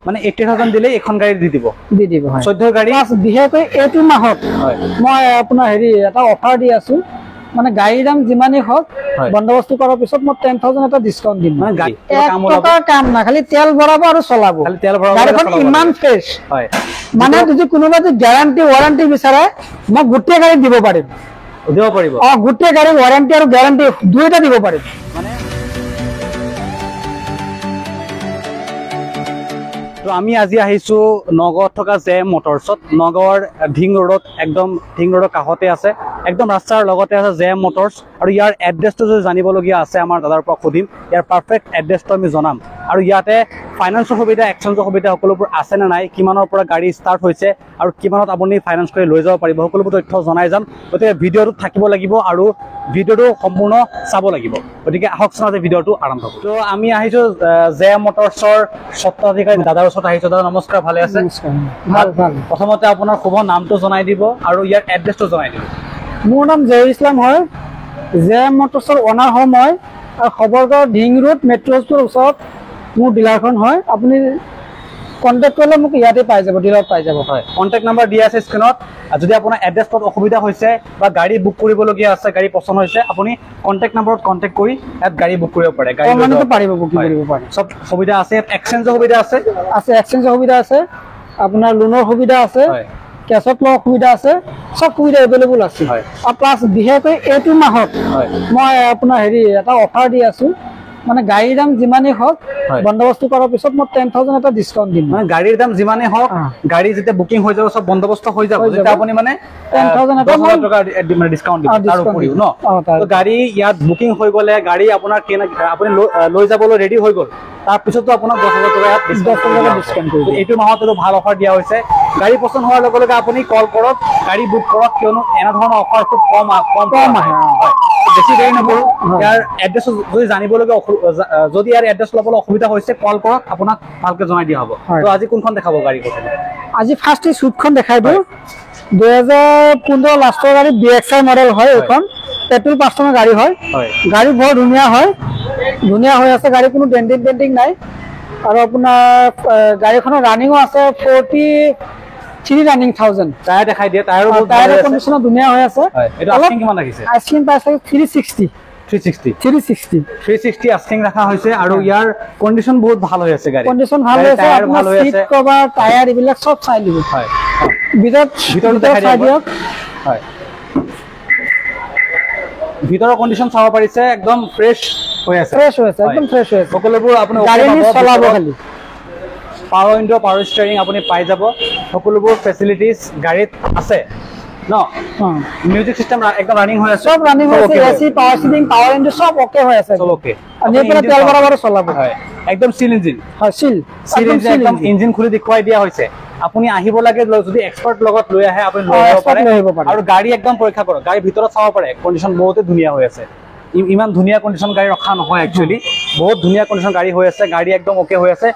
মানে 80,000 দিলে এখন গাড়ী দি দিব। দি দিব, হয়। 14 গাড়ী। প্লাছ বিশেষকৈ এইটো মাহত মই আপোনাৰ হেৰি এটা অফাৰ দি আছো, মানে গাড়ীৰ দাম যিমানেই হওক বন্দোবস্ত কৰাৰ পিছত মই 10,000 এটা ডিছকাউণ্ট দিম। মানে গাড়ী এক কাম ওলাব। টকাৰ কাম নাই, খালি তেল ভৰাব আৰু চলাব। খালি তেল ভৰাব আৰু গাড়ীখন চলাব ইমান লাগে। ফ্ৰেছ। মানে যদি কোনোবা যদি গেৰাণ্টি ৱাৰেণ্টি বিচাৰে, মই গোটেই গাড়ী দিব পাৰিম। দিব পাৰিব? অ, গোটেই গাড়ী ৱাৰেণ্টি আৰু গেৰাণ্টি দুয়োটা দিব পাৰিম। মানে তো আমি আজি আহিছো নগাঁৱত থকা জে এম মটৰ্ছত। নগাঁৱৰ ঢিং ৰোডত, একদম ঢিং ৰোডৰ কাষতে আছে, একদম ৰাস্তাৰ লগতে আছে জে এম মটৰ্ছ। আৰু ইয়াৰ এড্ৰেছটো যদি জানিবলগীয়া আছে আমাৰ দাদাৰ পৰা সুধিম, ইয়াৰ পাৰফেক্ট এড্ৰেছটো আমি জনাম। আৰু ইয়াতে ফাইনেন্সৰ সুবিধা, এক্সচেঞ্জৰ সুবিধা সকলোবোৰ আছে নে নাই, কিমানৰ পৰা গাড়ী ষ্টাৰ্ট হৈছে আৰু কিমানত আপুনি ফাইনেন্স কৰি লৈ যাব পাৰিব, সকলোবোৰ তথ্য জনাই যাম। গতিকে ভিডিঅ'টোত থাকিব লাগিব আৰু ভিডিঅ'টো সম্পূৰ্ণ চাব লাগিব। গতিকে আহকচোন আজি ভিডিঅ'টো আৰম্ভ কৰোঁ। তো আমি আহিছো জে এম মটৰ্ছৰ স্বত্বাধিকাৰী দাদাৰ ওচৰত আহিছো। দাদা নমস্কাৰ, ভালে আছে? নমস্কাৰ। ভাল, ভাল। প্ৰথমতে আপোনাৰ শুভ নামটো জনাই দিব আৰু ইয়াৰ এড্ৰেছটো জনাই দিব। মোৰ নাম জহিৰ ইছলাম হয়, জে এম মটৰ্ছৰ অনাৰ হওঁ মই। আৰু খবৰগাঁও ঢিং ৰোড মেট্ৰ' হস্পিটেলৰ ওচৰত মোৰ ডিলাৰখন হয়। আপুনি কণ্টেক্ট কৰিলে মোক ইয়াতে পাই যাব, ডিলাৰত পাই যাব। হয়, কণ্টেক্ট নাম্বাৰ দিয়া আছে স্ক্ৰীণত। যদি আপোনাৰ এড্ৰেছত অসুবিধা হৈছে বা গাড়ী বুক কৰিবলগীয়া আছে, গাড়ী পচন্দ হৈছে, আপুনি কণ্টেক্ট নাম্বাৰত কণ্টেক্ট কৰি ইয়াত গাড়ী বুক কৰিব পাৰে। গাড়ী লৈ অনলাইনতো যাব পাৰিব, বুকিং হয়। কৰিব পাৰে। চব সুবিধা আছে। ইয়াত এক্সচেঞ্জৰ সুবিধা আছে? আছে, এক্সচেঞ্জৰ সুবিধা আছে, আপোনাৰ লোনৰ সুবিধা আছে, কেছত লোৱাৰ সুবিধা আছে, চব সুবিধা এভেইলেবল আছে। আৰু প্লাছ বিশেষকৈ এইটো মাহত মই আপোনাৰ হেৰি এটা অফাৰ দি আছো, মানে গাড়ীৰ দাম যিমানেই হওক বন্দোবস্ত কৰাৰ পিছত মই 10,000 এটা ডিছকাউণ্ট দিম। মানে গাড়ীৰ দাম যিমানেই হওক, গাড়ী যেতিয়া বুকিং হৈ যাব, চব বন্দোবস্ত হৈ যাব, হৈ যাব। যেতিয়া আপুনি মানে, 10,000 এটা দহ হাজাৰ মই টকা মানে ডিছকাউণ্ট দিব, তাৰ ডিছকাউণ্ট উপৰিও দিম। ন? তাৰ তো গাড়ী ইয়াত বুকিং হৈ গ'লে, গাড়ী আপোনাৰ কেনে, আপুনি লৈ যাবলৈ ৰেডি হৈ গ'ল, তাৰপিছতো আপোনাক 10,000 টকা ইয়াত ডিছকাউণ্ট দহ হাজাৰ কৰি দিয়া হ'ব। ডিছকাউণ্ট কৰি দিব। এইটো মাহত এইটো ভাল অফাৰ দিয়া হৈছে। গাড়ী পচন্দ হোৱাৰ লগে লগে আপুনি কল কৰক, গাড়ী বুক কৰক, কিয়নো এনেধৰণৰ অফাৰ খুব কম কম পোৱা আহে, যায়। অ। হয়। বেছি দেৰি নকৰো। ইয়াৰ এড্ৰেছ যদি জানিবলগীয়া যদি ইয়াৰ এড্ৰেছ ল'বলৈ অসুবিধা হৈছে, কল কৰক, আপোনাক ভালকে জনাই দিয়া হ'ব। তো আজি কোনখন দেখাব গাড়ী প্ৰথমে? আজি ফাৰ্ষ্ট এই চুইফ্টখন দেখাই দিওঁ। 2015 লাষ্টৰ গাড়ী, বি এক্স আই মডেল হয় এইখন, পেট্ৰল পাঁচটনৰ গাড়ী হয়। গাড়ী বৰ ধুনীয়া হয়, ধুনীয়া হৈ আছে গাড়ী, কোনো ডেণ্টিং পেণ্টিং নাই। আৰু আপোনাৰ, গাড়ীখনৰ ৰানিঙো আছে 43 ৰানিং থাউজেণ্ড। টায়াৰ দেখাই দিয়ে, টায়াৰো বহুত টায়াৰৰ ভাল হৈ আছে। কণ্ডিশ্যনো ধুনীয়া হৈ আছে। হয়, এইটো অলপ আস্কিং কিমান ৰাখিছে? আস্কিং প্ৰাইচ থাকে 360। 360। 360। 360 আস্কিং ৰখা হৈছে। আৰু ইয়াৰ কণ্ডিশ্যন বহুত ভাল হৈ আছে গাড়ী। কণ্ডিশ্যন ভাল হৈ গাড়ীৰ আছে, টায়াৰ আপোনাৰ ভাল হৈ চিট আছে। কভাৰ, টায়াৰ এইবিলাক চব চাই দিব। ভিতৰটো ভিতৰত দেখাই চাই দিয়ক। দিয়ক। হয়, ভিতৰৰ কণ্ডিশ্যন চাব পাৰিছে, একদম ফ্ৰেছ হৈ আছে। ফ্ৰেছ হৈ আছে, একদম ফ্ৰেছ হৈ আছে। সকলোবোৰ আপুনি okay গাড়ী নি পাব। চলাব ভিতৰত খালি। পাৱাৰ উইণ্ড', পাৱাৰ ষ্টেৰিং আপুনি পাই যাব, সকলোবোৰ ফেচিলিটিজ গাড়ীত আছে ন? অ। মিউজিক চিষ্টেম একদম ৰানিং হৈ আছে? চব ৰানিং হৈ চব আছে, okay হৈ A C, power steering, power window' চব অকে হৈ আছে। চব অকে। আৰু নি পেলাই তেল ভৰাব আৰু চলাব। হয়, একদম চিল ইঞ্জিন। হয়, চিল। চিল একদম ইঞ্জিন, চিল একদম ইঞ্জিন। ইঞ্জিন খুলি দেখুৱাই দিয়া হৈছে। আপুনি আহিব লাগে, যদি এক্সপাৰ্ট লগত লৈ আহে আপুনি লৈ অ, আহিব expert পাৰে। লৈ আহিব পাৰে। আৰু গাড়ী একদম পৰীক্ষা কৰক, গাড়ীৰ ভিতৰত চাব পাৰে, কণ্ডিশ্যন বহুতে ধুনীয়া হৈ আছে। ইমান ধুনীয়া কণ্ডিশ্যন গাড়ী ৰখা নহয় একচুৱেলি, বহুত ধুনীয়া কণ্ডিশ্যন গাড়ী হৈ আছে, গাড়ী একদম অকে হৈ আছে।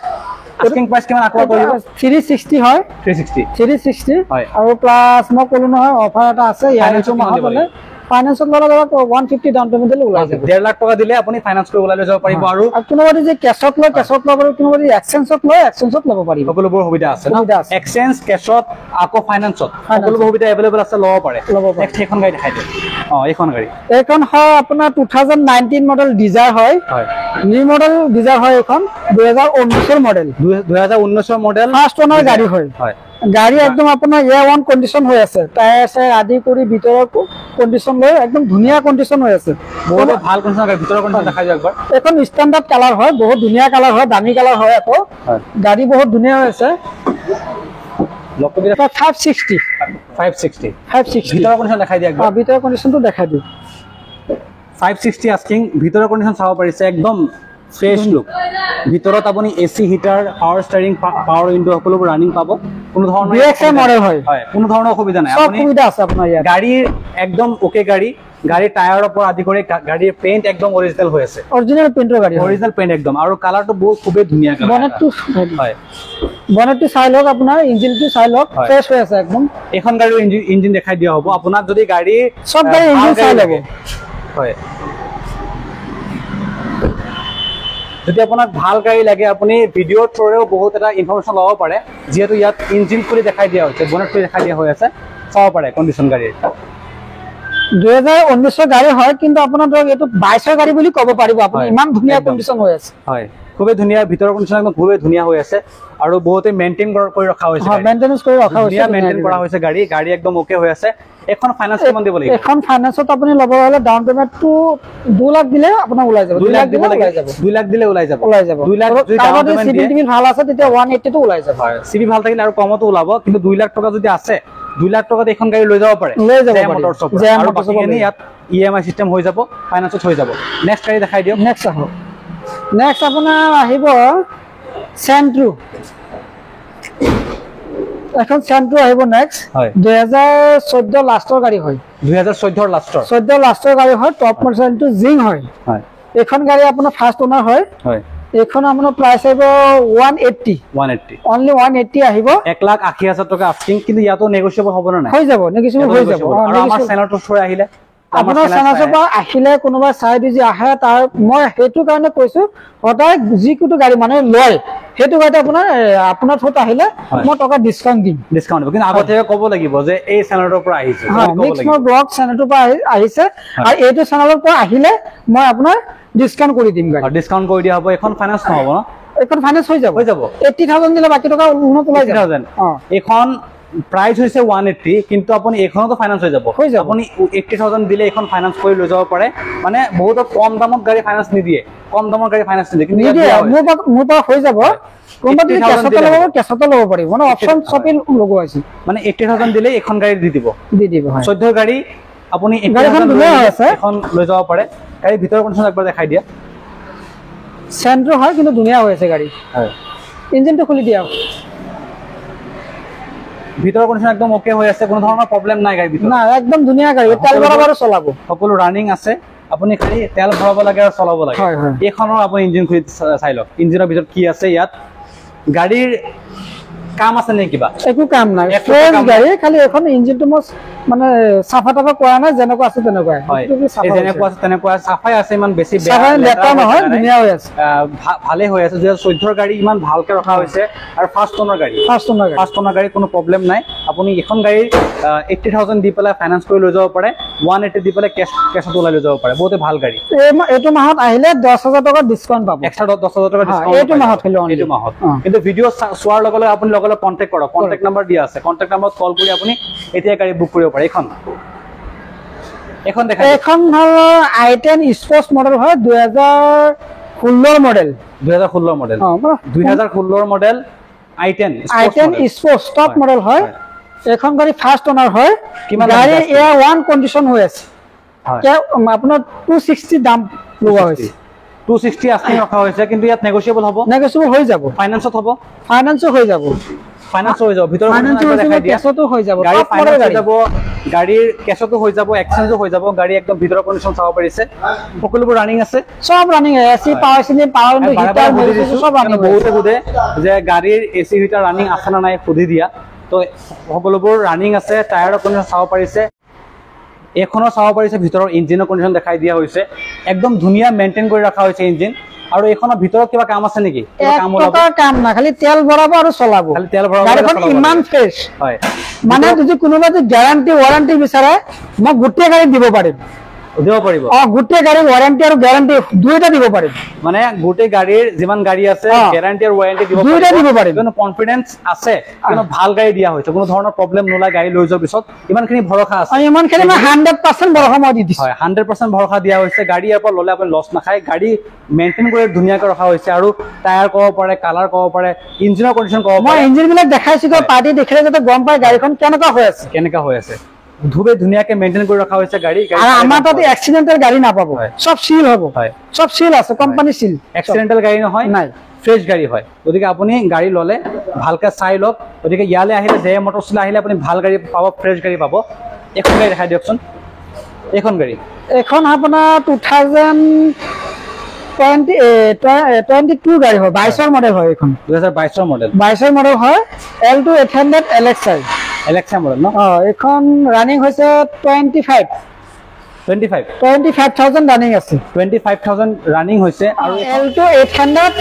আস্কিং প্ৰাইচ কিমান আকৌ কৰিব? 360 হয়। 360। 360। হয়। আৰু প্লাছ মই ক'লো নহয় অফাৰ এটা আছে ইয়াৰ Finance এইটো কিমান মাহত দিব হ'লে লাগিব? ফাইনেন্সত ল'লে ধৰক 150 ডাউন পেমেণ্ট দিলে ওলাই যাব। 1.5 লাখ টকা দিলে আপুনি ফাইনেন্স কৰি ওলাই লৈ যাব পাৰিব। আৰু আৰু কোনোবা যদি কেছত লয়, কেছত ল'ব পাৰিব, কোনোবা যদি এক্সচেঞ্জত লয়, এক্সচেঞ্জত ল'ব পাৰিব। সকলোবোৰ সুবিধা আছে ন? সুবিধা আছে। এক্সচেঞ্জ, কেছত, আকৌ ফাইনেন্সত Finance। সকলোবোৰ সুবিধা এভেইলেবল আছে, ল'ব পাৰে। ল'ব পাৰে। নেক্সট সেইখন গাড়ী দেখাই দিয়ক। অ, এইখন গাড়ী। এইখন হয় আপোনাৰ 2019 মডেল ডিজাৰ হয়। নিউ মডেল ডিজাৰ হয় এইখন, 2019ৰ মডেল। 2019ৰ মডেল। ফাৰ্ষ্ট অনাৰ গাড়ী হয়। গাড়ী একদম আপোনাৰ এ ওৱান কণ্ডিশ্যন হৈ আছে, টায়াৰ চায়াৰ আদি কৰি ভিতৰৰ কণ্ডিশ্যন লৈ একদম ধুনীয়া কণ্ডিশ্যন হৈ আছে। বহুত ভাল কণ্ডিশ্যন গাড়ী, ভিতৰৰ কণ্ডিশ্যন দেখাই দিয়ক একবাৰ। এইখন ষ্টেণ্ডাৰ্ড কালাৰ হয়, বহুত ধুনীয়া কালাৰ হয়, দামী কালাৰ হয় আকৌ। গাড়ী বহুত ধুনীয়া হৈ আছে। লকটো কেইটা? 560। 560। 560। ভিতৰৰ কণ্ডিশ্যন দেখাই দিয়ক একবাৰ। অ, ভিতৰৰ কণ্ডিশ্যনটো দেখাই দিওঁ। 560 আস্কিং, ভিতৰৰ কণ্ডিশ্যন চাব পাৰিছে, একদম ফ্ৰেছ লুক। ভিতৰত আপুনি A C, heater, power steering, power window' সকলোবোৰ ৰানিং পাব। কোনো ধৰণৰ বি এক্স আই মডেল হয়। হয়, কোনো ধৰণৰ অসুবিধা নাই। চব আপুনি সুবিধা আছে আপোনাৰ ইয়াত। গাড়ীৰ একদম অকে গাড়ী, গাড়ীৰ টায়াৰৰ পৰা আদি কৰি গাড়ীৰ পেইণ্ট একদম অৰিজিনেল হৈ আছে। অৰিজিনেল পেইণ্টৰ গাড়ী হয়। অৰিজিনেল পেইণ্ট একদম, আৰু কালাৰটো বহুত খুবেই ধুনীয়া কালাৰ। হয়। বনেটটো চাই লওক, আপোনাৰ ইঞ্জিনটো চাই লওক, ফ্ৰেছ হৈ আছে একদম। এইখন গাড়ীৰ ইঞ্জিন দেখাই দিয়া হ'ব আপোনাক যদি গাড়ী চব গাড়ী ভাল ইঞ্জিন চাই গাড়ী ল'ব। লাগে। হয়। যদি আপোনাক ভাল গাড়ী লাগে, আপুনি ভিডিঅ'ৰ থ্ৰুৰেও বহুত এটা ইনফৰমেশ্যন ল'ব পাৰে। যিহেতু ইয়াত ইঞ্জিন খুলি দেখাই দিয়া হৈছে, বনেট খুলি দেখাই দিয়া হৈ আছে, চাব পাৰে কণ্ডিশ্যন গাড়ীৰ। 2019ৰ গাড়ী হয়, কিন্তু আপোনাৰ ধৰক এইটো 22ৰ গাড়ী বুলি ক'ব পাৰিব আপুনি, ইমান ধুনীয়া কণ্ডিশ্যন হৈ আছে। হয়, খুবেই ধুনীয়া। ভিতৰৰ কণ্ডিশ্যন একদম খুবেই ধুনীয়া হৈ আছে আৰু বহুতে মেইনটেইন কৰি ৰখা হৈছে। মেইনটেনেঞ্চ কৰি ৰখা হৈছে, মেইনটেইন কৰা হৈছে গাড়ী। গাড়ী একদম অ'কে হৈ আছে। এখন ফাইনেন্স কিমান দিব লাগিব? এখন ফাইনেন্সত আপুনি ল'ব হ'লে ডাউন পেমেণ্টটো 2 লাখ দিলে আপোনাৰ ওলাই যাব। 2 লাখ দিলে ওলাই যাব। 2 লাখ দিলে ওলাই যাব, ওলাই যাব। 2 লাখ যদি ডাউন পেমেণ্ট দিয়ে, চিবিল ভাল আছে তেতিয়া 180 টো ওলাই যাব। হয়, চিবি ভাল থাকিলে আৰু কমতো ওলাব। কিন্তু 2 লাখ টকা যদি আছে, 2 লাখ টকাত এখন গাড়ী লৈ যাব পাৰে, লৈ যাব পাৰে। আৰু বাকীখিনি ইয়াত ইএমআই চিষ্টেম হৈ যাব, ফাইনেন্সত হৈ যাব। নেক্সট গাড়ী দেখাই দিয়ক। নেক্সট আহক। নেক্সট আপোনাৰ আহিব চেণ্ট্ৰো। এখন চেণ্ট্ৰো আহিব নেক্সট। 2014 লাষ্টৰ গাড়ী হয়। 2014 লাষ্টৰ, 14 লাষ্টৰ গাড়ী হয়। টপ মডেলটো জিং হয়। এইখন গাড়ী আপোনাৰ ফাৰ্ষ্ট অনাৰ হয়। এইখন আপোনাৰ প্ৰাইচ আহিব 180, 180, অনলি 180 আহিব। 1,80,000 টকা আস্কিং, কিন্তু ইয়াতো নেগোচিয়েবল হ'ব নে নাই? হৈ যাব, নেগোচিয়েবল হৈ যাব। আৰু আমাৰ চেনেলটো থৈ আহিলে, আপোনাৰ চেনেলৰ পৰা আহিলে কোনোবা চাই দি আহে, তাৰ মই সেইটো কাৰণে কৈছো, সদায় যিকোনো গাড়ী মানে লয় সেইটো গাড়ীতে আপোনাৰ আপোনাৰ থ্ৰুত আহিলে মই টকা ডিছকাউণ্ট দিম। ডিছকাউণ্ট দিব, কিন্তু আগতে ক'ব লাগিব যে এই চেনেলটোৰ পৰা আহিছে। মিক্স মোৰ ব্লগ চেনেলটোৰ পৰা আহিছে আৰু এইটো চেনেলৰ পৰা আহিলে মই আপোনাৰ ডিছকাউণ্ট কৰি দিম। গাড়ী ডিছকাউণ্ট কৰি দিয়া হ'ব। এইখন ফাইনেন্স নহ'ব ন? এইখন ফাইনেন্স হৈ যাব, হৈ যাব। 80,000 দিলে বাকী টকা লোনত ওলাই যাব। এইখন প্ৰাইচ হৈছে 180, কিন্তু আপুনি এইখনতো ফাইনেন্স হৈ যাব। আপুনি 80,000 দিলে এইখন ফাইনেন্স কৰি লৈ যাব পাৰে। মানে বহুত কম দামত গাড়ী ফাইনেন্স নিদিয়ে, কম দামৰ গাড়ী ফাইনেন্স নিদিয়ে, কিন্তু মোৰ পৰা হৈ যাব। কোনোবা যদি কেছতে ল'ব, কেছতে ল'ব পাৰিব, মানে অপশ্যন চবেই লগোৱা হৈছে। মানে 80,000 দিলে এইখন গাড়ী দি দিব, দি দিব। 14 গাড়ী আপুনি গাড়ীখন ধুনীয়া হৈ আছে, এখন লৈ যাব পাৰে। গাড়ীৰ ভিতৰৰ কণ্ডিশ্যন একবাৰ দেখাই দিয়া। চেণ্ট্ৰ হয়, কিন্তু ধুনীয়া হৈ আছে গাড়ী। হয়, ইঞ্জিনটো খুলি দিয়া। ভিতৰৰ কণ্ডিশ্যন একদম অ'কে হৈ আছে, কোনো ধৰণৰ প্ৰব্লেম নাই গাড়ীৰ ভিতৰত। না, একদম ধুনীয়া গাড়ী। তেল ভৰাব আৰু চলাব, সকলো ৰানিং আছে। আপুনি খালি তেল ভৰাব লাগে আৰু চলাব লাগে। এইখনৰ আপুনি ইঞ্জিন খুলি চাই লওক, ইঞ্জিনৰ ভিতৰত কি আছে। ইয়াত গাড়ীৰ কাম আছে নে কিবা? একো কাম নাই, ফ্ৰেছ গাড়ী। খালি এখন ইঞ্জিনটো মই মানে চাফা তাফা কৰা নাই, যেনেকুৱা আছে তেনেকুৱাই। যেনেকুৱা আছে তেনেকুৱা চাফাই আছে, ইমান বেছি লেতেৰা নহয়, ধুনীয়া হৈ আছে, ভালে হৈ আছে। 2014 গাড়ী ইমান ভালকে ৰখা হৈছে আৰু ফাৰ্ষ্ট অনাৰ গাড়ী, ফাৰ্ষ্ট অনাৰ গাড়ী, ফাৰ্ষ্ট অনাৰ গাড়ী, কোনো প্ৰব্লেম নাই। আপুনি এইখন গাড়ীৰ 80,000 দি পেলাই ফাইনেন্স কৰি লৈ যাব পাৰে, 180 দি পেলাই কেছত ওলাই লৈ যাব পাৰে। বহুতে ভাল গাড়ী। এইটো মাহত আহিলে 10,000 টকা ডিছকাউণ্ট পাব, এক্সট্ৰা 10,000 টকা ডিছকাউণ্ট এইটো মাহত, এইটো মাহত। কিন্তু ভিডিঅ' চোৱাৰ লগে লগে আপুনি লগে লগে কণ্টেক্ট কৰক, কণ্টেক্ট নাম্বাৰ দিয়া আছে, কণ্টেক্ট নাম্বাৰত কল কৰি আপুনি এতিয়া গাড়ী বুক কৰিব পাৰে। এইখন, এইখন দেখাই। এইখন হ'ল i10 sports model হয়, 2016 model. 2016 model, 2016 model i10, i10 sports top model হয়। এইখন গাড়ী ফাৰ্ষ্ট অনাৰ হয়। গাড়ী A1 condition হৈ আছে। আপোনাৰ 260 দাম লোৱা হৈছে। 260 আস্কিং ৰখা হৈছে, কিন্তু ইয়াত নেগোচিয়েবল হ'ব, নেগোচিয়েবল হৈ যাব। ফাইনেন্সত হ'ব, ফাইনেন্সো হৈ যাব, ফাইনেন্স হৈ যাব। ভিতৰৰ কেছতো হৈ যাব, গাড়ী ফাইনেন্স হৈ যাব, গাড়ীৰ কেছতো হৈ যাব, এক্সচেঞ্জো হৈ যাব। গাড়ী একদম ভিতৰৰ কণ্ডিশ্যন চাব পাৰিছে, সকলোবোৰ ৰানিং আছে, চব running. AC, power steering, power window, heater, চব ৰানিং। বহুতে সোধে যে গাড়ীৰ এচি হিটাৰ ৰানিং আছে নে নাই, সুধি দিয়া। তো সকলোবোৰ ৰানিং আছে। টায়াৰৰ কণ্ডিশ্যন চাব পাৰিছে, এইখনো চাব পাৰিছে। ভিতৰৰ ইঞ্জিনৰ কণ্ডিশ্যন দেখাই দিয়া হৈছে, একদম ধুনীয়া মেইনটেইন কৰি ৰখা হৈছে ইঞ্জিন। আৰু এইখনৰ ভিতৰত কিবা কাম আছে নেকি? কাম নাই, খালি তেল ভৰাব আৰু চলাব, খালি তেল ভৰাব। গাড়ীখন ইমান ফ্ৰেছ হয়, মানে যদি কোনোবা যদি গ্যাৰাণ্টি ৱাৰেণ্টি বিচাৰে, মই গোটেই গাড়ী দিব পাৰিম। দিব পাৰিব। অ, গোটেই গাড়ী ৱাৰেণ্টি আৰু গ্যাৰাণ্টি দুয়োটা দিব পাৰিম। মানে গোটেই গাড়ীৰ যিমান গাড়ী আছে গ্যাৰাণ্টি আৰু ৱাৰেণ্টি দিব দুয়োটা দিব পাৰিম। কোনো কনফিডেন্স আছে, কোনো ভাল গাড়ী দিয়া হৈছে, কোনো ধৰণৰ প্ৰব্লেম নোলায় গাড়ী লৈ যোৱাৰ পিছত, ইমানখিনি ভৰসা আছে। ইমানখিনি মই 100% ভৰসা মই দি দিছো। হয়, 100% ভৰসা দিয়া হৈছে। গাড়ী ইয়াৰ পৰা ল'লে আপুনি লছ নাখায়। গাড়ী মেইনটেইন কৰি ধুনীয়াকৈ ৰখা হৈছে আৰু টায়াৰ ক'ব পাৰে, কালাৰ ক'ব পাৰে, ইঞ্জিনৰ কণ্ডিশ্যন ক'ব পাৰে। মই ইঞ্জিনবিলাক দেখাইছো, পাৰ্টি দেখিলে যাতে গম পায় গাড়ীখন কেনেকুৱা হৈ আছে, কেনেকুৱা হৈ আছে। ধুবে ধুনীয়াকে মেইনটেইন কৰি ৰখা হৈছে গাড়ী। আৰু আমাৰ তাত এক্সিডেন্টেল গাড়ী নাপাব, চব চিল হ'ব, চব চিল আছে, কোম্পানী চিল। এক্সিডেন্টেল গাড়ী নহয়, নাই, ফ্ৰেছ গাড়ী হয়। গতিকে আপুনি গাড়ী ল'লে ভালকে চাই লওক। গতিকে ইয়ালৈ আহিলে, জে এম মটৰ্ছলৈ আহিলে আপুনি ভাল গাড়ী পাব, ফ্ৰেছ গাড়ী পাব। এখন গাড়ী দেখাই দিয়কচোন। এইখন গাড়ী, এইখন আপোনাৰ 2022 গাড়ী হয়, 22ৰ মডেল হয় এইখন। 2022ৰ মডেল, 22ৰ মডেল হয়। L2 800 LXI, LXI model ন? অ, এইখন ৰানিং হৈছে 25, 25? 25,000 running আছে। 25,000 ৰানিং হৈছে। আৰু Alto 800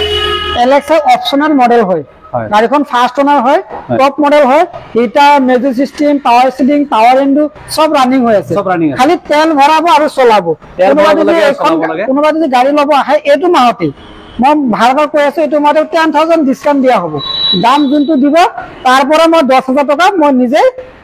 LXI optional model হয়। গাড়ীখন ফাৰ্ষ্ট অনাৰ হয়, টপ মডেল হয়, heater, music system, power steering, power window চব ৰানিং হৈ আছে। চব ৰানিং আছে। খালি তেল ভৰাব আৰু চলাব। কোনোবা যদি গাড়ী ল'ব আহে এইটো মাহতেই, মই ভালকৈ কৈ আছো, এইটো মাহতে 10,000 ডিছকাউণ্ট দিয়া হ'ব। দাম যোনটো দিব তাৰ পৰা মই 10,000 টকা মই নিজে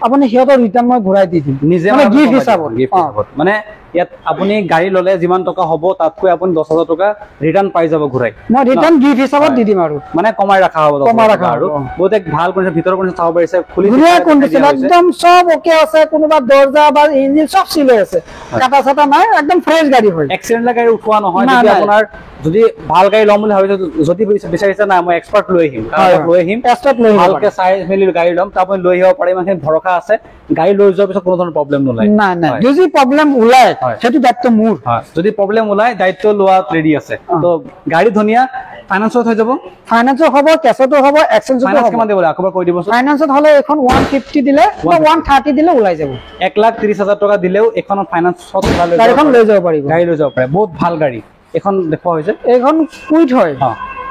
আপুনি সিহঁতৰ ৰিটাৰ্ণ মই ঘূৰাই দি দিম, নিজে গিফ্ট হিচাপত। মানে ইয়াত আপুনি গাড়ী ল'লে যিমান টকা হ'ব তাতকৈ আপুনি 10,000 টকা ৰিটাৰ্ণ পাই যাব ঘূৰাই। মই ৰিটাৰ্ণ গিফ্ট হিচাপত দি দিম আৰু মানে কমাই ৰখা হ'ব, কমাই ৰখা। আৰু বহুত এক ভাল কণ্ডিশ্যন, ভিতৰৰ কণ্ডিশ্যন চাব পাৰিছে, খুলি ধুনীয়া কণ্ডিশ্যন, একদম চব অ'কে আছে। কোনোবা দৰ্জা বা ইঞ্জিন চব চিল হৈ আছে, কাটা চাটা নাই, একদম ফ্ৰেছ গাড়ী হয়। এক্সিডেণ্ট গাড়ী উঠোৱা নহয়। যদি আপোনাৰ যদি ভাল গাড়ী ল'ম বুলি ভাবিছে, যদি বিচাৰিছে নাই মই এক্সপাৰ্ট লৈ আহিম, লৈ আহিম, এক্সপাৰ্ট লৈ আহিম, ভালকে চাই মেলি গাড়ী ল'ম, তাৰ আপুনি লৈ আহিব পাৰে, ইমানখিনি ভৰসা আছে। গাড়ী লৈ যোৱাৰ পিছত কোনো ধৰণৰ প্ৰব্লেম নোলায়। নাই নাই, যদি প্ৰব্লেম ওলায় সেইটো দায়িত্ব মোৰ। যদি প্ৰব্লেম ওলায় দায়িত্ব লোৱাত ৰেডি আছে। তো গাড়ী ধুনীয়া, ফাইনেন্সত হৈ যাব। ফাইনেন্সত হ'ব, কেছতো হ'ব, এক্সচেঞ্জতো হ'ব। কিমান দিব লাগিব আকৌ কৈ দিবচোন। ফাইনেন্সত হ'লে এইখন 150 দিলে বা 130 দিলে ওলাই যাব। 1,30,000 টকা দিলেও এইখন ফাইনেন্সত গাড়ীখন লৈ যাব পাৰিব, গাড়ী লৈ যাব পাৰে। বহুত ভাল গাড়ী এইখন দেখুওৱা হৈছে। এইখন কুইট হয়।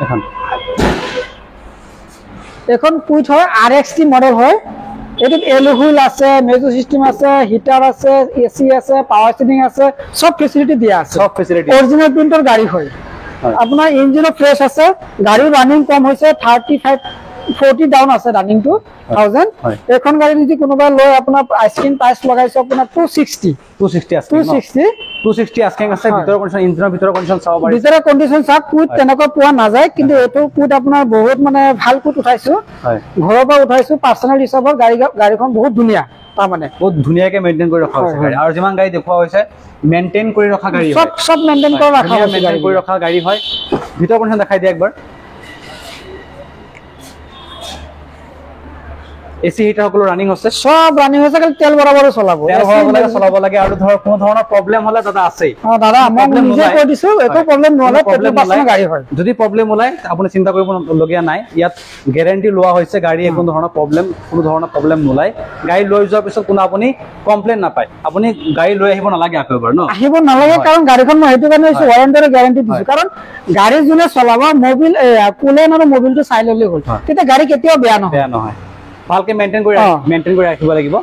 এইখন এইখন কুইট হয়, আৰ এক্স টি মডেল হয়। এইটোত এল হুইল আছে, মিউজিক চিষ্টেম আছে, হিটাৰ আছে, এ চি আছে, পাৱাৰ ষ্টিৰিং আছে, চব ফেচিলিটি দিয়া আছে। চব ফেচিলিটি, অৰিজিনেল প্ৰিণ্টৰ গাড়ী হয়। আপোনাৰ ইঞ্জিনো ফ্ৰেছ আছে, গাড়ীৰ ৰানিং কম হৈছে, 35-40 ডাউন আছে ৰানিংটো 1000। এইখন গাড়ী যদি কোনোবাই লয় আপোনাৰ আইচক্ৰীম প্ৰাইচ লগাইছো আপোনাৰ 260। 260 260 আস্কিং আছে। ভিতৰৰ কণ্ডিশ্যন, ইঞ্জিনৰ ভিতৰৰ কণ্ডিশ্যন চাব পাৰি। ভিতৰৰ কণ্ডিশ্যন চাওক, কুইট তেনেকুৱা পোৱা নাযায়, কিন্তু এইটো কুইট আপোনাৰ বহুত মানে ভাল কুইট উঠাইছো, ঘৰৰ পৰা উঠাইছো পাৰ্চনেল হিচাপত। গাড়ীখন বহুত ধুনীয়া, তাৰমানে বহুত ধুনীয়াকে মেইনটেইন কৰি ৰখা হৈছে গাড়ী। আৰু যিমান গাড়ী দেখুওৱা হৈছে মেইনটেইন কৰি ৰখা গাড়ী, চব চব মেইনটেইন কৰি ৰখা হৈছে, মেইনটেইন কৰি ৰখা গাড়ী হয়। ভিতৰৰ কণ্ডিশ্যন দেখাই দিয়া একবাৰ। এচি হিটাৰ সকলো ৰানিং হৈছে, চব ৰানিং হৈছে, খালি তেল বৰাবৰ চলাব, তেল ভৰাব লাগে, চলাব লাগে। আৰু ধৰ কোনো ধৰণৰ প্ৰব্লেম হ'লে দাদা আছেই। দাদা মই নিজে কৈ দিছো, একো প্ৰব্লেম নহ'লে পেট্ৰল পাৰ্চেণ্ট গাড়ী হয়। যদি প্ৰব্লেম ওলায় আপুনি চিন্তা কৰিবলগীয়া নাই, ইয়াত গেৰেণ্টি লোৱা হৈছে গাড়ী কোনো ধৰণৰ প্ৰব্লেম, কোনো ধৰণৰ প্ৰব্লেম নোলায়। গাড়ী লৈ যোৱাৰ পিছত কোনো আপুনি কমপ্লেইন নাপায়, আপুনি গাড়ী লৈ আহিব নালাগে আকৌ এবাৰ, ন আহিব নালাগে। কাৰণ গাড়ীখন মই সেইটো কাৰণে ৱাৰেণ্টি আৰু গেৰেণ্টি দিছো, কাৰণ গাড়ী যোনে চলাব মবিল কুলেন আৰু মবিলটো চাই ল'লে হ'ল, তেতিয়া গাড়ী কেতিয়াও বেয়া নহয়, বেয়া নহয়। ভালকে মেইনটেইন কৰি ৰাখিব লাগিব।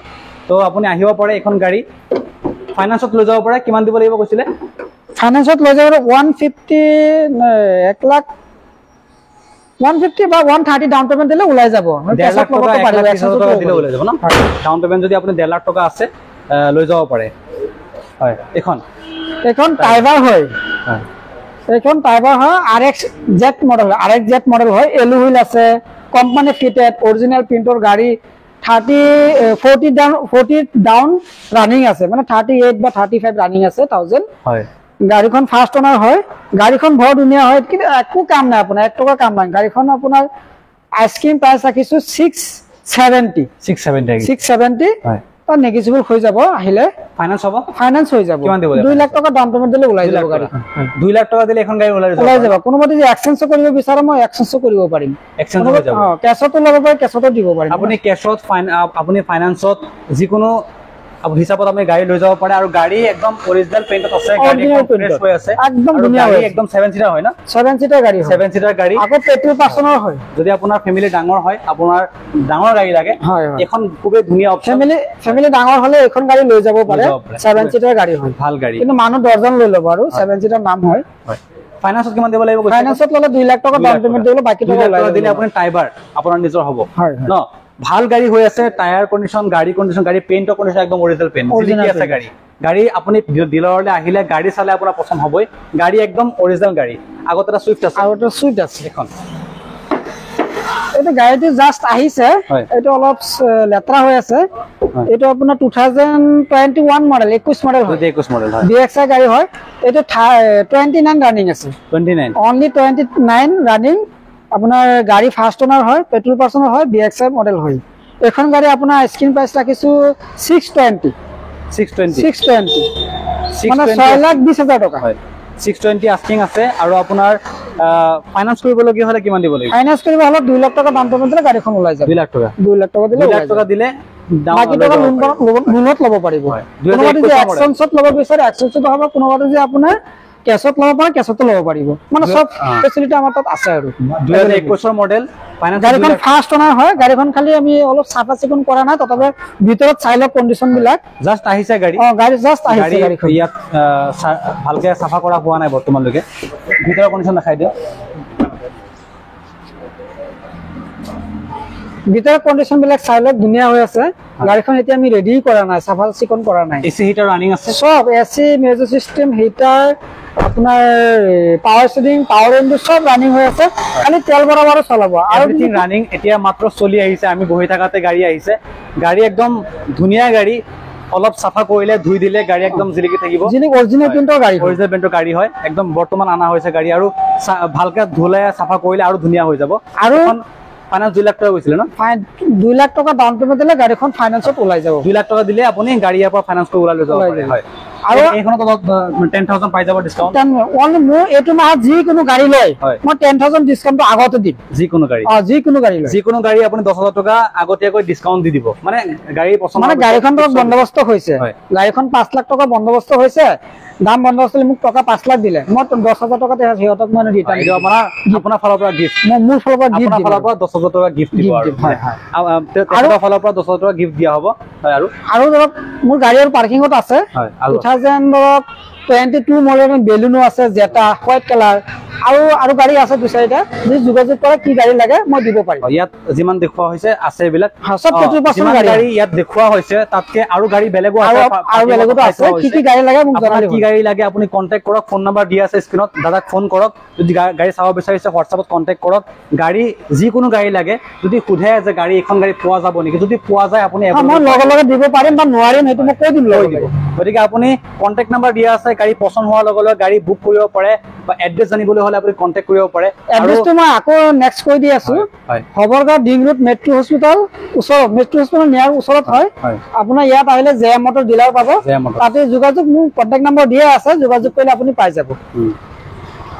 তো আপুনি আহিব পাৰে, এইখন গাড়ী ফাইনেন্সত লৈ যাব পাৰে। কিমান দিব লাগিব কৈছিলে? ফাইনেন্সত লৈ যাব 150, 1 লাখ 150 বা 130 ডাউন পেমেণ্ট দিলে ওলাই যাব। দিলে ওলাই যাব ন? ডাউন পেমেণ্ট যদি আপুনি 1.5 লাখ টকা আছে লৈ যাব পাৰে। হয়, এইখন এইখন টাইবাৰ হয়। এইখন টাইবাৰ হয়, R X Z model, R X Z model হয়। এলু হুইল আছে, কোম্পানী ফিটেড, অৰিজিনেল প্ৰিণ্টৰ গাড়ী। 40 ডাউন ৰানিং আছে, মানে 38 বা 35 ৰানিং আছে 1000। গাড়ীখন ফাৰ্ষ্ট অনাৰ হয়, গাড়ীখন বৰ ধুনীয়া হয়, কিন্তু একো কাম নাই আপোনাৰ, 1 টকা কাম নাই। গাড়ীখন আপোনাৰ আইচক্ৰীম প্ৰাইচ ৰাখিছো 670। 670 নেগিচিবল হৈ যাব, আহিলে ফাইনেন্স হ'ব, ফাইনেন্স হৈ যাব। 2 লাখ টকা ডাউন পেমেণ্ট দিলে ওলাই যাব গাড়ী। 2 লাখ টকা দিলে এখন গাড়ী ওলাই যাব। কোনোবা যদি এক্সচেঞ্জ কৰিব বিচাৰে মই এক্সচেঞ্জ কৰিব পাৰিম, এক্সচেঞ্জ হৈ যাব। কেছতো ল'ব পাৰে, কেছতো দিব পাৰিম। আপুনি কেছত, আপুনি ফাইনেন্সত যিকোনো হিচাপত আপুনি গাড়ী লৈ যাব পাৰে। আৰু গাড়ী একদম অৰিজিনেল পেইণ্টত আছে, গাড়ী ফ্ৰেছ হৈ আছে, একদম ধুনীয়া হয়, একদম 7 সিটাৰ হয় না? 7 সিটাৰ গাড়ী হয়, 7 সিটাৰ গাড়ী, আকৌ পেট্ৰল পাৰ্চনৰ হয়। যদি আপোনাৰ ফ্যামিলি ডাঙৰ হয়, আপোনাৰ ডাঙৰ গাড়ী লাগে, এখন খুবেই ধুনীয়া অপচন। ফ্যামিলি ডাঙৰ হ'লে এখন গাড়ী লৈ যাব পাৰে, 7 সিটাৰ গাড়ী হয়, ভাল গাড়ী। কিন্তু মানুহ 10 জন লৈ ল'ব আৰু 7 সিটাৰ নাম হয়। ফাইনেন্সত কিমান দিব লাগিব? ফাইনেন্সত ল'লে 2 লাখ টকা ডাউন পেমেণ্ট দিলে বাকী টকা ওলাই দিলে আপুনি টাইবাৰ আপোনাৰ নিজৰ হ'ব ন? ভাল গাড়ী হৈ আছে, টায়াৰ কণ্ডিশ্যন, গাড়ী কণ্ডিশ্যন, গাড়ী পেইণ্টৰ কণ্ডিশ্যন একদম অৰিজিনেল পেইণ্ট, জিলিকি আছে গাড়ী। গাড়ী আপুনি ডিলাৰলৈ আহিলে গাড়ী চালে আপোনাৰ পচন্দ হ'বই, গাড়ী একদম অৰিজিনেল গাড়ী। আগত এটা চুইফ্ট আছে, আৰু এটা চুইফ্ট আছে। এখন এইটো গাড়ীটো জাষ্ট আহিছে, এইটো অলপ লেতেৰা হৈ আছে। এইটো আপোনাৰ 2021 মডেল, 21 মডেল হয়, 21 মডেল হয়, BXI গাড়ী হয়। এইটো 29 ৰানিং আছে, 29, অনলি 29 ৰানিং। আপোনাৰ গাড়ী ফাৰ্ষ্ট অনাৰ হয়, পেট্ৰল পাৰ্চনৰ হয়, BXI model হয়। এইখন গাড়ী আপোনাৰ স্ক্ৰীন প্ৰাইচ ৰাখিছো 620। 620 মানে 6,20,000 টকা হয়। 620 আস্কিং আছে। আৰু আপোনাৰ ফাইনেন্স কৰিবলগীয়া হ'লে কিমান দিব লাগিব? ফাইনেন্স কৰিব হ'লে 2 লাখ টকা ডাউন পেমেণ্ট দিলে গাড়ীখন ওলাই যাব। 2 লাখ টকা, 2 লাখ টকা দিলে, 2 লাখ টকা দিলে বাকী টকা লোনত ল'ব পাৰিব। কোনোবা যদি এক্সচেঞ্জত ল'ব বিচাৰে এক্সচেঞ্জতো হ'ব, কোনোবা যদি আপোনাৰ কেছত ল'ব পাৰে কেছতো ল'ব পাৰিব। মানে চব ফেচিলিটি আমাৰ তাত আছে। আৰু 2021 মডেল, গাড়ীখন ফাৰ্ষ্ট অনাৰ হয়। গাড়ীখন খালি আমি অলপ চাফা চিকুণ কৰা নাই, তথাপি ভিতৰত চাই লওক কণ্ডিশ্যন বিলাক। জাষ্ট আহিছে গাড়ী। অ, গাড়ী জাষ্ট আহিছে। গাড়ীখন ইয়াত ভালকে চাফা কৰা হোৱা নাই বৰ্তমানলৈকে। ভিতৰৰ কণ্ডিশ্যন দেখাই দিয়ক। ভিতৰৰ কণ্ডিশ্যন বিলাক চাই লওক, ধুনীয়া হৈ আছে গাড়ীখন। এতিয়া আমি ৰেডি কৰা নাই, চাফা চিকুণ কৰা নাই। এচি হিটাৰ ৰানিং আছে চব, এচি, মিউজিক চিষ্টেম, হিটাৰ, আপোনাৰ পাৱাৰ ষ্টিয়াৰিং, পাৱাৰ উইণ্ডো চব ৰানিং হৈ আছে। খালি তেল ভৰাব আৰু চলাব। আৰু এভৰিথিং ৰানিং, এতিয়া মাত্ৰ চলি আহিছে। আমি বহি থাকাতে গাড়ী আহিছে। গাড়ী একদম ধুনীয়া গাড়ী, অলপ চাফা কৰিলে ধুই দিলে গাড়ী একদম জিলিকি থাকিব। অৰিজিনেল পেইণ্টৰ গাড়ী, অৰিজিনেল পেইণ্টৰ গাড়ী হয়। একদম বৰ্তমান অনা হৈছে গাড়ী, আৰু ভালকে ধুলে চাফা কৰিলে আৰু ধুনীয়া হৈ যাব। আৰু ফাইনেন্স 2 লাখ টকা গৈছিলে ন? 2 লাখ টকা ডাউন পেমেণ্ট দিলে গাড়ীখন ফাইনেন্সত ওলাই যাব। 2 লাখ টকা দিলে আপুনি গাড়ী ইয়াৰ পৰা ফাইনেন্স কৰি ওলাই লৈ যাব পাৰে। হয়, আৰু এইখনত অলপ 10,000 পাই যাব ডিসকাউন্ট। অনলি মোৰ এইটো মাহত যিকোনো গাড়ী লয় মই 10,000 ডিসকাউণ্টটো আগতে দিম। যিকোনো গাড়ী, অ, যিকোনো গাড়ী লয়, যিকোনো গাড়ী আপুনি 10,000 টকা আগতীয়াকৈ ডিসকাউণ্ট দি দিব। মানে গাড়ী পছন্দ, মানে গাড়ীখন ধৰক বন্দোবস্ত হৈছে, গাড়ীখন 5 লাখ টকা বন্দোবস্ত হৈছে, দাম বন্দোবস্ত মোক টকা 5 লাখ দিলে, মই 10,000 টকাতে সিহঁতক মানে ৰিটাৰ্ণ দিম। আপোনাৰ ফালৰ পৰা গিফ্ট, মোৰ ফালৰ পৰা গিফ্ট, আপোনাৰ ফালৰ পৰা 10,000 টকা গিফ্ট দিব। আৰু হয় হয়, আৰু ফালৰ পৰা 10,000 টকা গিফ্ট দিয়া হ'ব। হয়, আৰু আৰু ধৰক মোৰ গাড়ী আৰু পাৰ্কিঙত আছে। 2022 মডেল বেলুনো আছে, জেটা হোৱাইট কালাৰ, আৰু আৰু গাড়ী আছে দুই চাৰিটা। যদি যোগাযোগ কৰে কি গাড়ী লাগে মই দিব পাৰিম। ইয়াত যিমান দেখুওৱা হৈছে আছে এইবিলাক চব পেট্ৰল পাৰ্চেণ্ট গাড়ী ইয়াত দেখুওৱা হৈছে, তাতকে আৰু গাড়ী বেলেগো আছে, আৰু বেলেগো আছে। কি কি গাড়ী লাগে মোক জনাই দিব। কি গাড়ী লাগে আপুনি কন্টেক্ট কৰক, ফোন নাম্বাৰ দিয়া আছে স্ক্ৰীনত, দাদাক ফোন কৰক। যদি গাড়ী চাব বিচাৰিছে হোৱাটছএপত কন্টেক্ট কৰক। গাড়ী যিকোনো গাড়ী লাগে যদি সোধে যে গাড়ী এইখন গাড়ী পোৱা যাব নেকি, যদি পোৱা যায় আপুনি মই লগে লগে দিব পাৰিম বা নোৱাৰিম সেইটো মই কৈ দিম, কৈ দিব। গতিকে আপুনি কন্টেক্ট নাম্বাৰ দিয়া আছে, গাড়ী পছন্দ হোৱাৰ লগে লগে গাড়ী বুক কৰিব পাৰে, বা এড্ৰেছ জানিবলৈ হ'লে আপুনি কন্টেক্ট কৰিব পাৰে। এড্ৰেছটো মই আকৌ নেক্সট কৈ দি আছো। Hoovergaon Dhing road, metro hospital ওচৰত, মেট্ৰ' হস্পিটেল নিয়াৰ ওচৰত হয়। আপোনাৰ ইয়াত আহিলে জে এম মটৰ ডিলাৰ পাব, তাতে যোগাযোগ, মোৰ কন্টেক্ট নম্বৰ দিয়া আছে, যোগাযোগ কৰিলে আপুনি পাই যাব।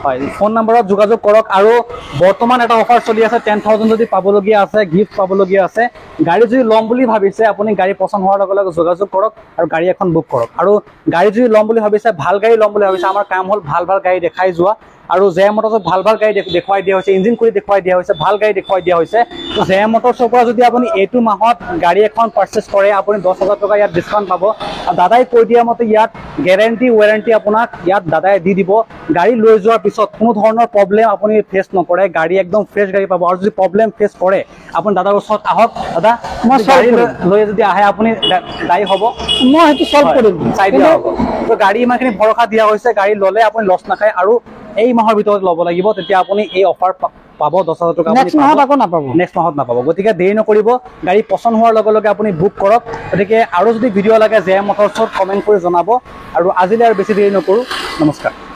হয়, ফোন নম্বৰত যোগাযোগ কৰক। আৰু বৰ্তমান এটা অফাৰ চলি আছে, 10,000 যদি পাবলগীয়া আছে, গিফ্ট পাবলগীয়া আছে, গাড়ী যদি ল'ম বুলি ভাবিছে আপুনি, গাড়ী পছন্দ হোৱাৰ লগে লগে যোগাযোগ কৰক আৰু গাড়ী এখন বুক কৰক। আৰু গাড়ী যদি ল'ম বুলি ভাবিছে, ভাল গাড়ী ল'ম বুলি ভাবিছে, আমাৰ কাম হ'ল ভাল ভাল গাড়ী দেখাই যোৱা। আৰু জে এম মটৰ্ছত ভাল ভাল গাড়ী দেখুৱাই দিয়া হৈছে, ইঞ্জিন কৰি দেখুৱাই দিয়া হৈছে, ভাল গাড়ী দেখুৱাই দিয়া হৈছে। তো জে এম মটৰ্ছৰ পৰা যদি আপুনি এইটো মাহত গাড়ী এখন পাৰ্চেছ কৰে, আপুনি 10,000 টকা ইয়াত ডিছকাউণ্ট পাব। আৰু দাদাই কৈ দিয়া মতে ইয়াত গেৰেণ্টি ৱেৰেণ্টি আপোনাক ইয়াত দাদাই দি দিব। গাড়ী লৈ যোৱাৰ পিছত কোনো ধৰণৰ প্ৰব্লেম আপুনি ফেচ নকৰে, গাড়ী একদম ফ্ৰেছ গাড়ী পাব। আৰু যদি প্ৰব্লেম ফেচ কৰে আপুনি দাদাৰ ওচৰত আহক, দাদা মই গাড়ী লৈ যদি আহে আপুনি দায়ী হ'ব, মই সেইটো চল্ভ কৰিম, চাই দিয়া হ'ব। তো গাড়ী ইমানখিনি ভৰসা দিয়া হৈছে, গাড়ী ল'লে আপুনি লছ নাখায়। আৰু এই মাহৰ ভিতৰত ল'ব লাগিব, তেতিয়া আপুনি এই অফাৰ পাব 10,000 টকা। নেক্সট মাহত আকৌ নাপাব, নেক্সট মাহত নাপাব। গতিকে দেৰি নকৰিব, গাড়ী পছন্দ হোৱাৰ লগে লগে আপুনি বুক কৰক। গতিকে আৰু যদি ভিডিঅ' লাগে জে এম মটৰ্ছত কমেণ্ট কৰি জনাব। আৰু আজিলৈ আৰু বেছি দেৰি নকৰোঁ, নমস্কাৰ।